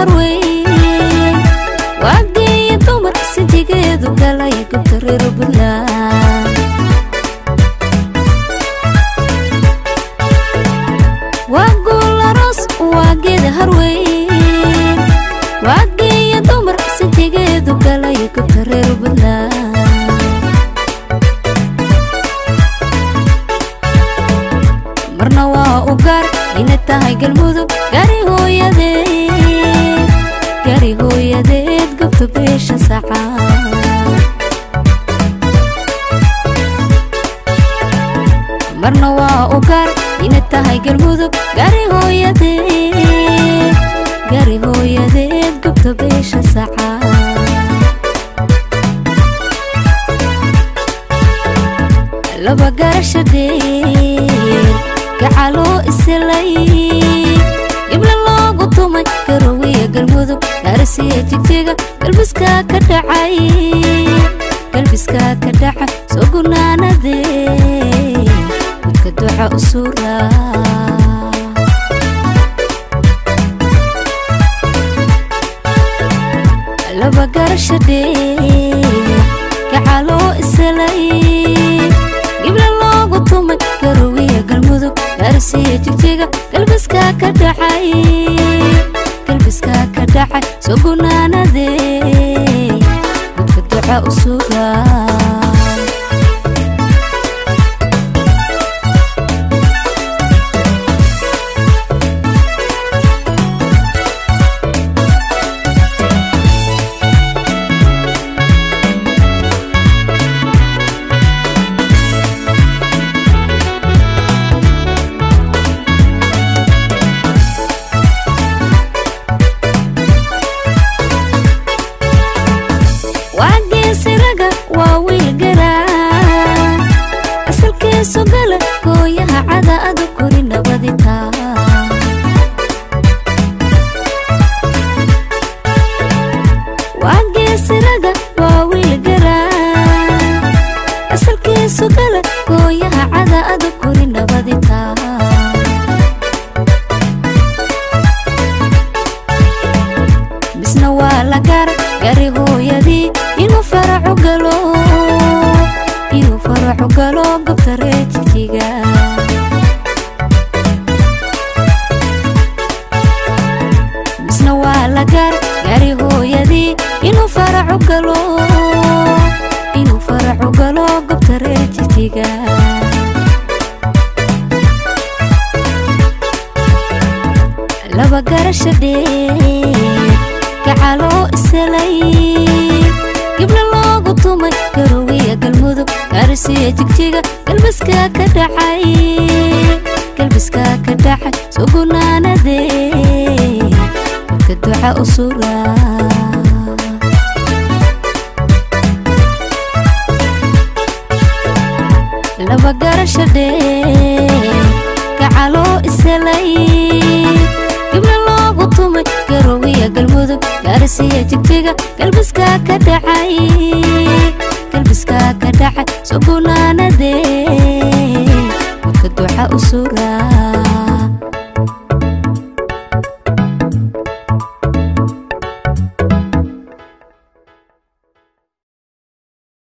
Harweyn waageeya dumar sinjigeedu galay gobta reer Buntland. Waa guul aroos, waa geeda harweyn, waageeya dumar sinjigeedu galay gobta reer Buntland. Marna waa u gaar inay tahay Galmudug gari hooyadeed, gari hooyadeed gobta beesha saca. Marna waa u gaar inay tahay Galmudug gari hooyadeed, gari hooyadeed gobta beesha saca. Laba garasha dheer gacaloo iselay gibla loogu tumay Garowiya Galmudug gaarisiya Jigjiga galbiska ka dhacay, galbiska ka dhaca soo gunaanadee gudka duca u suura. Laba garasha dheer gacaloo iselay gibla loogu tumay Garowiya Galmudug gaarisiya Jigjiga galbiska ka dhacay, galbiska ka dhacay soo gunaanadee gudka duca u suga. Waa geesiraga, waa wiil garaa asalkiisu gala gooyaha cada adu kori nabaditaa. Waa geesiraga, waa wiil garaa asalkiisu gala gooyaha cada adu kori nabaditaa. Misna waa la gaar gari hooyadii inuu faracu galo, inuu faracu galo gobta reer Jigjiga. Misna waa la gaar gari hooyadii inuu faracu galo, inuu faracu galo gobta reer Jigjiga. Laba garasha dheer gacaloo iselay gibla loogu tumay Garowiya Galmudug gaarisiya Jigjiga galbiska ka dhacay, galbiska ka dhacay soo gunaanadee gudka duca u suura. Laba garasha dheer gacaloo iselay gibla loogu tumay Garowiya Galmudug gaarisiya Jigjiga galbiska ka dhacay, galbiska ka dhacay soo gunaanadee gudka duca u suura.